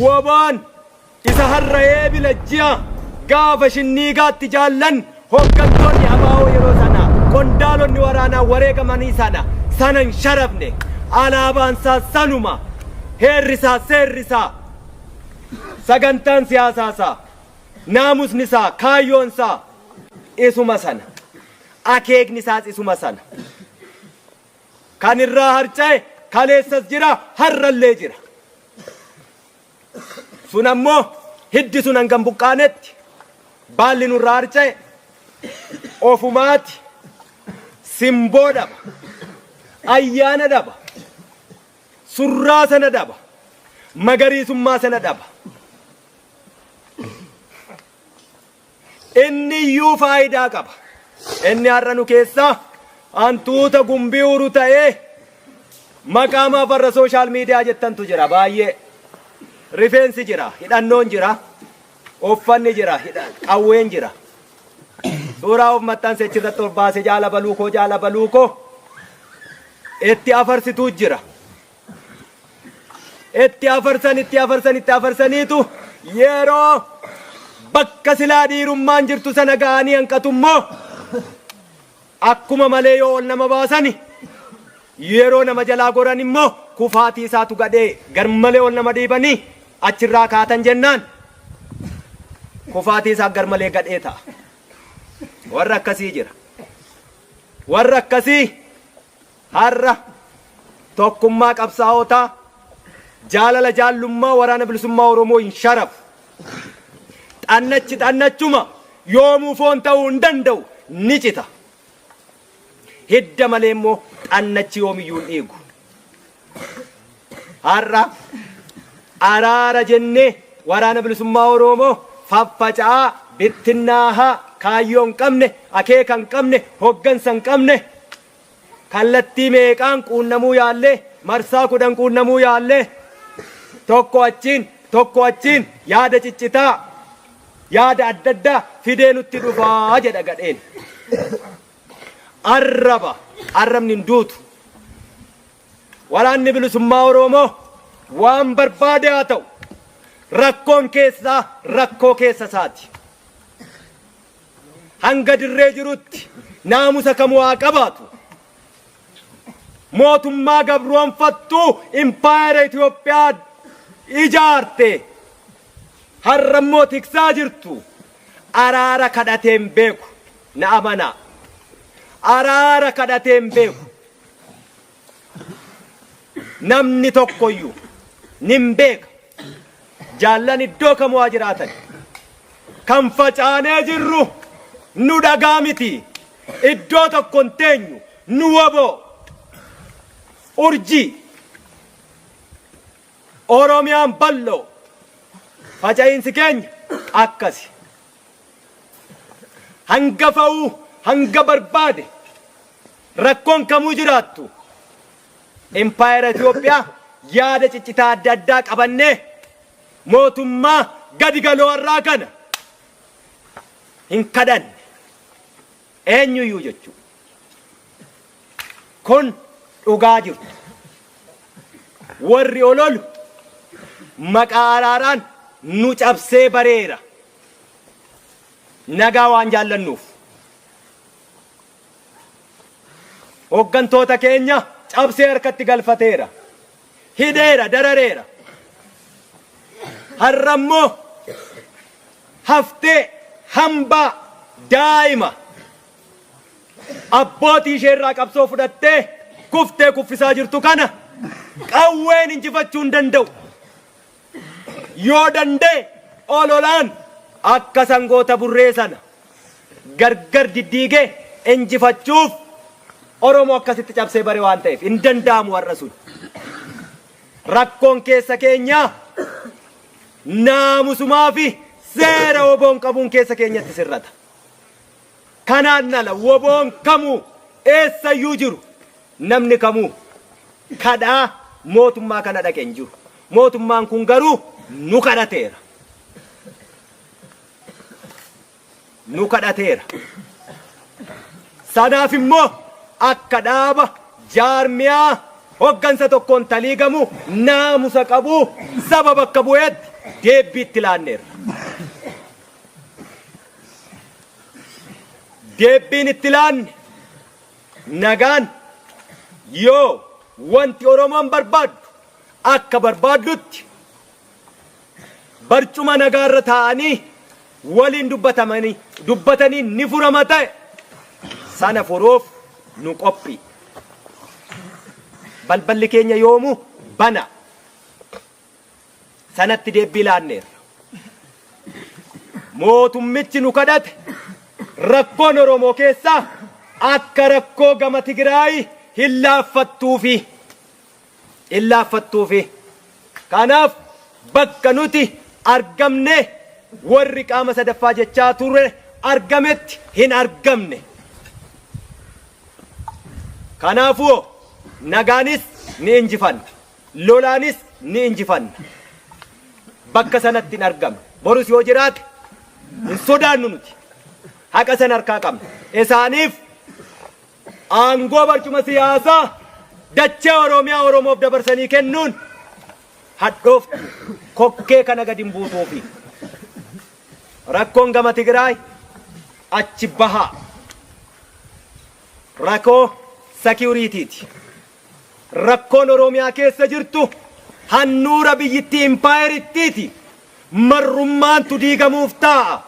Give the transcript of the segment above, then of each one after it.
Wobaan isa har'a eebila ji'a gaafa shinniigaatti jaallan hoggantoonni ABO yeroo sana qondaalonni waraanaa wareegamanii sana sana hin sharafne. Alaabaan isaa sanuma. Heerri isaa seerri isaa sagantaan siyaasaa isaa naamusni isaa kaayyoon isaa isuma sana. Akeekni isaas isuma sana. Kan irraa harca'e kaleessas jira har'allee jira. Sun ammoo hiddi sun hangam buqqaanetti baalli nurraa harca'e ofumaati simboo dhaba, ayyaana dhaba, surraa sana dhaba, magariisummaa sana dhaba. Inni iyyuu faayidaa qaba. Inni har'a nu keessaa hantuuta gumbii uru ta'ee maqaa maaf warra sooshaal miidiyaa jettantu jira baay'ee. Rifeensi jira, hidhannoon jira, uffanni jira, qawween jira. Suuraa of maxxanse achirratti ol baase jaala baluu koo jaala baluu koo itti afarsituu jira. Itti afarsan itti afarsan itti afarsaniitu yeroo bakka silaa dhiirummaan jirtu sana ga'anii hanqatu immoo akkuma malee yoo ol nama baasani yeroo nama jalaa goran immoo kufaatii isaatu gadhee garmalee ol nama dhiibanii achirraa kaatan jennaan kufaatii isaa garmalee gadhee ta'a. Warra akkasii jira. Warra akkasii Har'a tokkummaa qabsaa'otaa, jaalala jaallummaa Waraana Bilisummaa Oromoo hin sharafu. Xannachi xannachuma yoomuu foon ta'uu hin danda'u ni cita. Hidda malee immoo xannachi yoomiyyuu hin dhiigu. Har'a araara jennee Waraana Bilisummaa Oromoo faffaca'aa, bittinnaahaa, kaayyoo hin qabne, akeeka hin qabne, hoggansa hin qabne Kallattii meeqaan quunnamuu yaallee, marsaa 10 quunnamuu yaallee, tokko achiin, tokko achiin yaada ciccitaa, yaada adda addaa fidee nutti dhufaa jedha gadheen. Arraba, arrabni hin duutu. Waraanni Bilisummaa Oromoo waan barbaade haa ta'u, rakkoon keessaa rakkoo keessa isaati. Hanga dirree jirutti naamusa kamuu haa qabaatu. Mootummaa gabroonfattuu impaayera Itoophiyaa ijaarte har'a immoo tiksaa jirtu araara kadhatee hin beeku. Na amanaa. Araara kadhatee hin beeku. Namni tokkoyyuu nin beeka. Jaallan iddoo kamuu haa jiraatan. Kan facaanee jirru nu dhagaa miti. Iddoo tokko hin teenyu nu waboo. Urjii. Oromiyaan bal'oo. Faca'iinsi keenya akkasi. Hanga fa'uu hanga barbaade rakkoon kamuu jiraattu Impaayera Itoophiyaa yaada ciccitaa adda addaa qabannee mootummaa gadi galoo har'aa kana hin kadhanne eenyuyyuu jechuu. Kun dhugaa jirtu. Warri ololu maqaa araaraan nu cabsee bareera. Nagaa waan jaallannuuf. Hoggantoota keenya cabsee harkatti galfateera. Hidheera, darareera. Har'a immoo haftee hambaa daa'ima abbootii ishee irraa qabsoo fudhattee kuftee kuffisaa jirtu kana qawween injifachuu hin danda'u. Yoo danda'e ololaan akka sangoota burree sana gargar diddiigee injifachuuf Oromoo akkasitti cabsee bare waan ta'eef hin danda'amu har'a sun. Rakkoon keessa keenyaa naamusumaa fi seera woboon qabuun keessa keenyatti sirrata. Kanaan ala woboon kamuu eessayyuu jiru namni kamuu kadhaa mootummaa kana dhaqe hin jiru. Mootummaan kun garuu nu kadhateera. Nu kadhateera. Sanaaf immoo akka dhaaba jaarmiyaa hoggansa tokkoon taliigamu, naamusa qabu, saba bakka bu'eetti deebbii itti laanneerra. Deebbiin itti laanne nagaan yoo wanti Oromoon barbaaddu akka barbaaddutti barcuma nagaarra taa'anii waliin dubbatamanii dubbatanii ni furama ta'e sana furuuf nu qophii. Balballi keenya yoomuu bana. Sanatti deebbii laanneerra. Mootummichi nu kadhate rakkoon Oromoo keessaa akka rakkoo gama Tigraay hin laaffattuufi. Hin laaffattuufi. Kanaaf bakka nuti argamne warri qaama sadaffaa jechaa turre argametti hin argamne. Kanaafuu nagaanis ni injifanna. Lolaanis ni injifanna. Bakka sanatti hin argamne. Borus yoo jiraate hin sodaannu nuti. Haqa sana harkaa qabna. Isaaniif aangoo barcuma siyaasaa dachee Oromiyaa Oromoof dabarsanii kennuun hadhooftu kokkee kana gadi hin buutuufi. Rakkoon gama Tigraay achi bahaa. Rakkoo securityiti. Rakkoon Oromiyaa keessa jirtu handhuura biyyittii impaayerittiiti. Marrummaantu diigamuuf taa'a.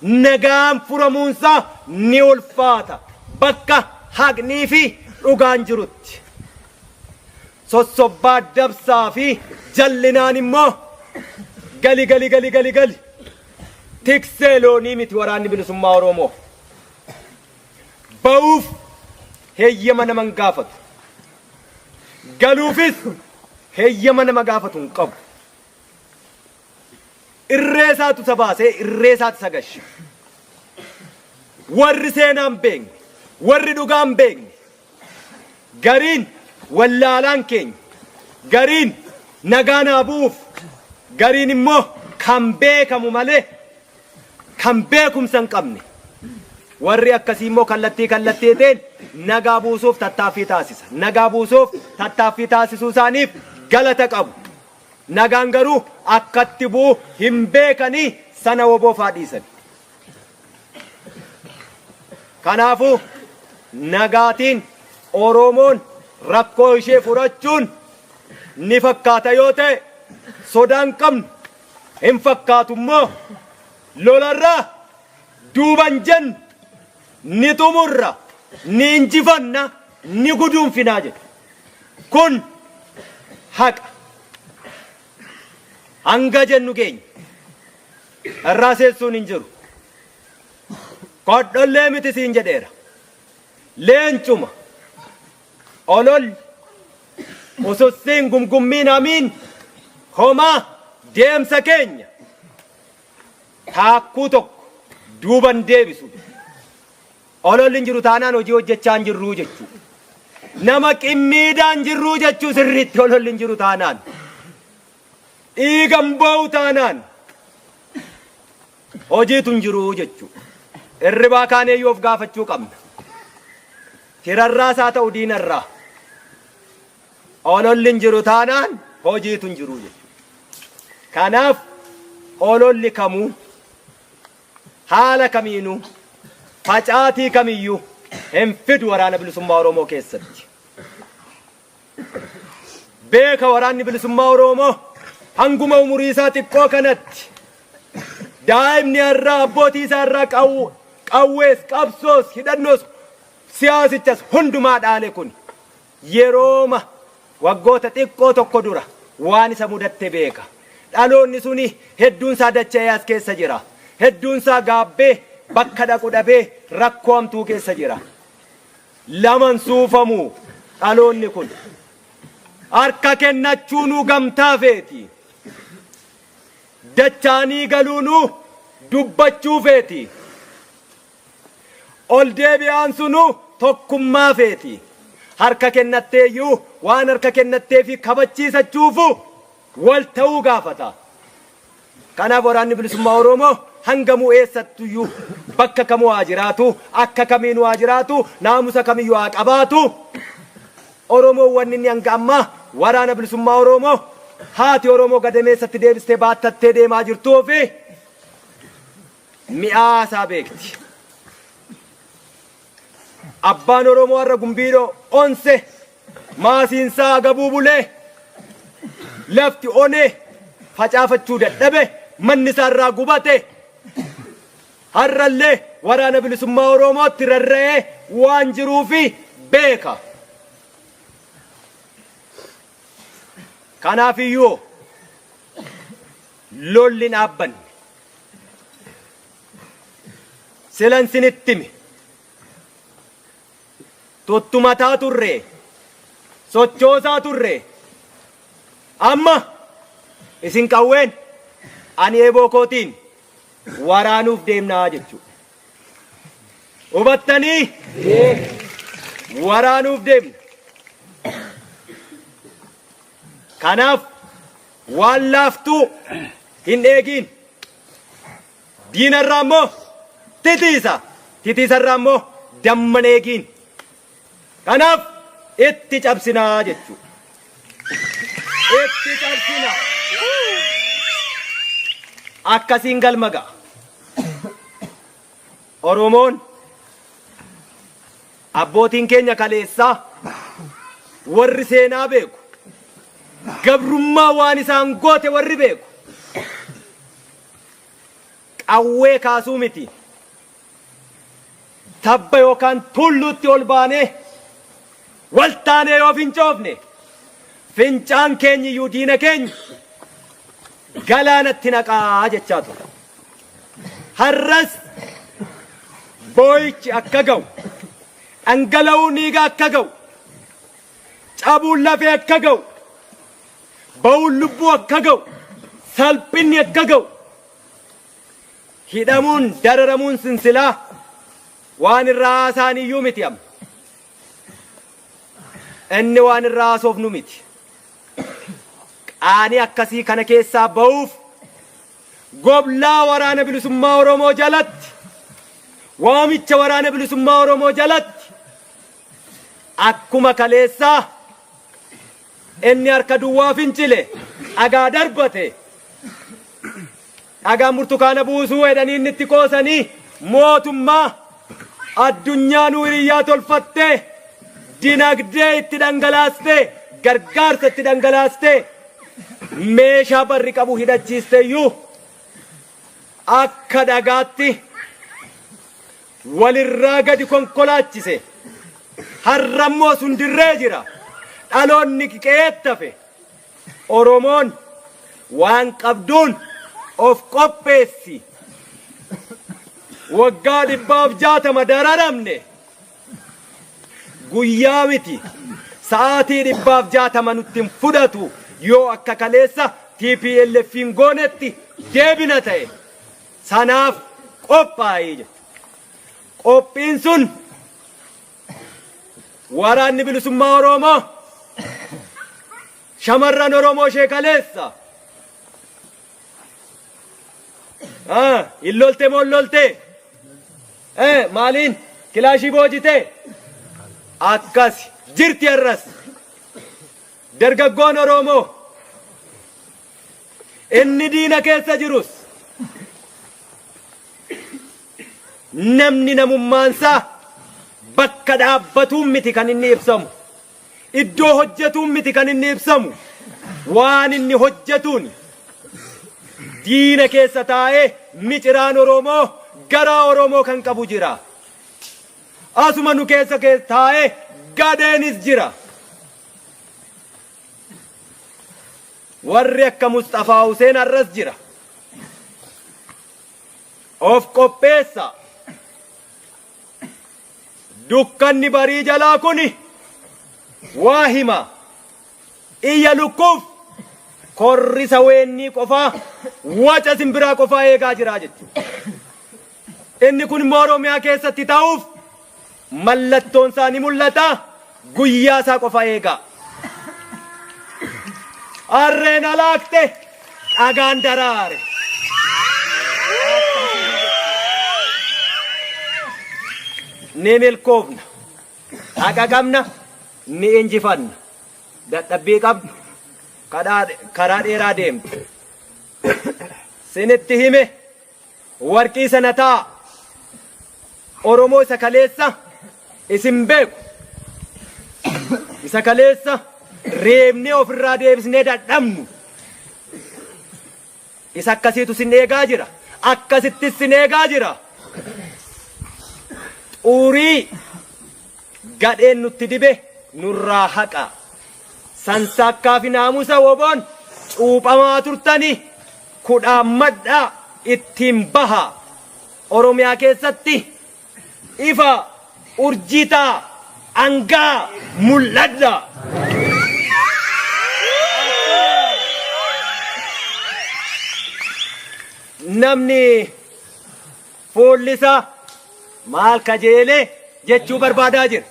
Nagaan furamuunsaa ni ulfaata. Bakka haqnii fi dhugaan jirutti. Sossobbaa dabsaa fi jallinaan immoo gali gali gali gali gali. Tiksee loonii miti waraanni bilisummaa Oromoo. Ba'uuf heeyyama nama hin gaafatu. Galuufis heeyyama nama gaafatu hin qabu. Irree isaatu isa baasee irree isaatu isa gashe. Warri seenaa hin beekne, warri dhugaa hin beekne, gariin wallaalaan keenya, gariin nagaa naa bu'uuf, gariin immoo kan beekamu malee kan beekumsa hin qabne. Warri akkasii immoo kallattii kallattiitiin nagaa buusuuf tattaaffii taasisa. Nagaa buusuuf tattaaffii taasisuu isaaniif galata qabu. Nagaan garuu akkatti bu'u hin beekanii sana woboo faa dhiisan. Kanaafuu nagaatiin Oromoon rakkoo ishee furachuun ni fakkaata yoo ta'e sodaan qabnu hin fakkaatu immoo lolarraa duuban jennu ni xumurra, ni injifanna, ni guduunfinaa jedhu. Kun haqa. Hanga jennu keenya. Irraa seessuun hin jiru. Kodhollee miti siin jedheera. Leencuma. Ololli. Usussiin gumgummiin hamiin homaa deemsa keenya taakkuu tokko duuban deebisu. Ololli hin jiru taanaan hojii hojjechaa hin jirruu jechuu. Nama qimmiidaa hin jirruu jechuu sirriitti ololli hin jiru taanaan. Dhiigan boo'u taanaan hojiitu hin jiru jechuu. Irribaa kaaneeyyuu of gaafachuu qabna. Firarraas haa ta'u diinarraa. Ololli hin jiru taanaan hojiitu hin jiru jechuudha. Kanaaf ololli kamuu haala kamiinuu facaatii kamiyyuu hin fidu waraana bilisummaa Oromoo keessatti. Beeka waraanni bilisummaa Oromoo hanguma umurii isaa xiqqoo kanatti daa'imni har'aa abbootii isaa irraa qawwees qabsoos hidhannoos siyaasichas hundumaa dhaale kun yerooma waggoota xiqqoo tokko dura waan isa mudatte beeka. Dhaloonni suni hedduun isaa dacha'ee as keessa jira. Hedduun isaa gaabbee bakka dhaqu dhabee rakkoo hamtuu keessa jira. Laman suufamu dhaloonni kun. Harka kennachuunuu gamtaa feeti. Dacha'anii galuunuu dubbachuu feeti. Ol deebi'aan sunuu tokkummaa feeti. Harka kennatteeyyuu waan harka kennatteefi kabachiisachuufu wal ta'uu gaafata. Kanaaf waraanni bilisummaa Oromoo hangamuu eessattuyyuu bakka kamuu haa jiraatu, akka kamiinuu haa jiraatu, naamusa kamiyyuu haa qabaatu. Oromoon wanni inni hanga ammaa waraana bilisummaa Oromoo haati Oromoo gadameessatti deebistee baattattee deemaa jirtuu fi mi'aa isaa beekti. Abbaan Oromoo har'a gumbiidhoo onse maasiinsaa agabuu bulee lafti onee facaafachuu dadhabe manni isaa irraa gubate har'allee waraana bilisummaa Oromootti rarra'ee waan jiruufi beeka. Kanaaf iyyuu lolli hin dhaabbanne. Silan sinitti hime. Tuttumataa turre. Sochoosaa turre. Amma isin qawween ani eeboo kootiin waraanuuf deemnaa jechuudha. Hubattanii? Waraanuuf deemna. Kanaaf waan laaftuu hin eegiin. Diinarraa immoo titiisa. Titiisarraa immoo damma hin eegiin. Kanaaf itti cabsinaa jechuudha. Itti cabsina. Akkasiin galma ga'a. Oromoon abbootiin keenya kaleessaa warri seenaa beeku gabrummaa waan isaan goote warri beeku qawwee kaasuu miti tabba yookaan tulluutti ol baanee wal taanee yoo fincoofne fincaan keenyi iyyuu diina keenya galaanatti naqaa jechaa ture. Har'as boo'ichi akka ga'u, dhangala'uun dhiigaa akka ga'u, cabuun lafee akka ga'u, ba'uun lubbuu akka ga'u, salphinni akka ga'u, Hidhamuun, dararamuun sinsilaa waan irraa haasa'an iyyuu miti amma. Inni waan irraa haasofnu miti. Qaanii akkasii kana keessaa ba'uuf goblaa waraana bilisummaa Oromoo jalatti waamicha waraana bilisummaa Oromoo jalatti akkuma kaleessaa inni harka duwwaa fincile dhagaa darbate Dhagaan burtukaana buusuu jedhanii inni itti qoosanii mootummaa addunyaa nu hiriyyaa tolfattee dinagdee itti dhangalaastee gargaarsa itti dhangalaastee meeshaa barri qabu hidhachiisteyyuu akka dhagaatti walirraa gadi konkolaachise. Har'ammoo sun dirree jira. Dhaloonni qe'eetti hafe. Oromoon waan qabduun of qopheessi. Waggaa 160 dararamne guyyaa miti sa'aatii 160 nutti hin fudhatu yoo akka kaleessa TPLF'n goonetti deebina ta'e sanaaf qophaa'ii jechuudha. Qophiin sun Waraanni bilisummaa Oromoo shamarran Oromoo ishee kaleessa. Hin lolte moo hin lolte? Maaliin kilaashii boojite? Akkas jirti har'as. Dargaggoon Oromoo inni diina keessa jirus Namni namummaansaa bakka dhaabbatuun miti kan inni ibsamu. Iddoo hojjetuun miti kan inni ibsamu. Waan inni hojjetuun diina keessa taa'ee miciraan Oromoo garaa Oromoo kan qabu jira. Asuma nu keessa taa'ee gadheenis jira. Warri akka Musxafaa Huseen har'as jira. Of qopheessaa. Dukkanni barii jalaa kuni waa hima. Iyya lukkuuf korrisa weennii qofaa waca simbiraa qofaa eegaa jira jechuudha. Inni kun immoo Oromiyaa keessatti ta'uuf mallattoon isaa ni mul'ata guyyaa isaa qofa eegaa. Harreen alaakte dhagaan daraare. Ni milkoofna. Haqa qabna. Ni injifanna. Dadhabbii qabdu karaa dheeraa deemte. Sinitti hime warqii sana ta'a. Oromoo isa kaleessa isin beeku. Isa kaleessa reebnee ofirraa deebisnee dadhabnu. Isa akkasiitu sin eegaa jira. Akkasittis sin eegaa jira. Xurii gadheen nutti dibe nurraa haqa. Sansaakkaa fi naamusa woboon cuuphamaa turtani kudhaammadhaa ittiin baha. Oromiyaa keessatti ifa urjii ta'a angaa mul'adha. Namni fuulli isaa maal kajeelee jechuu barbaadaa jira.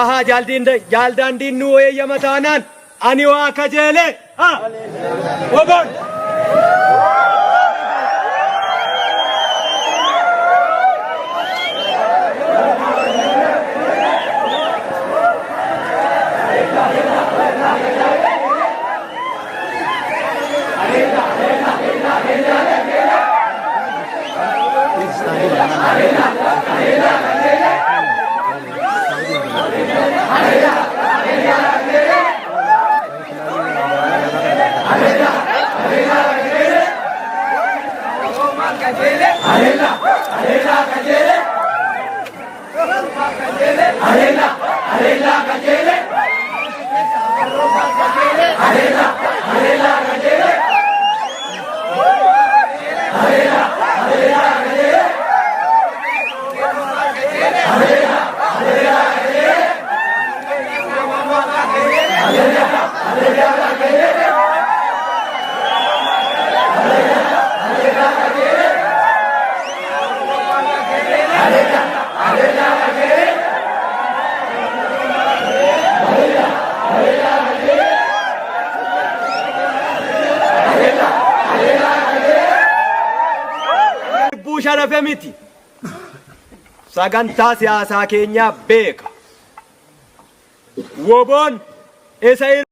Ahaa jaaldaandiin nuu eeyyama taanaan ani waa kajeelee. Ha! Woboon! Lubbuu sharafe miti. Sagantaa siyaasaa keenyaa beeka. Woboon isa.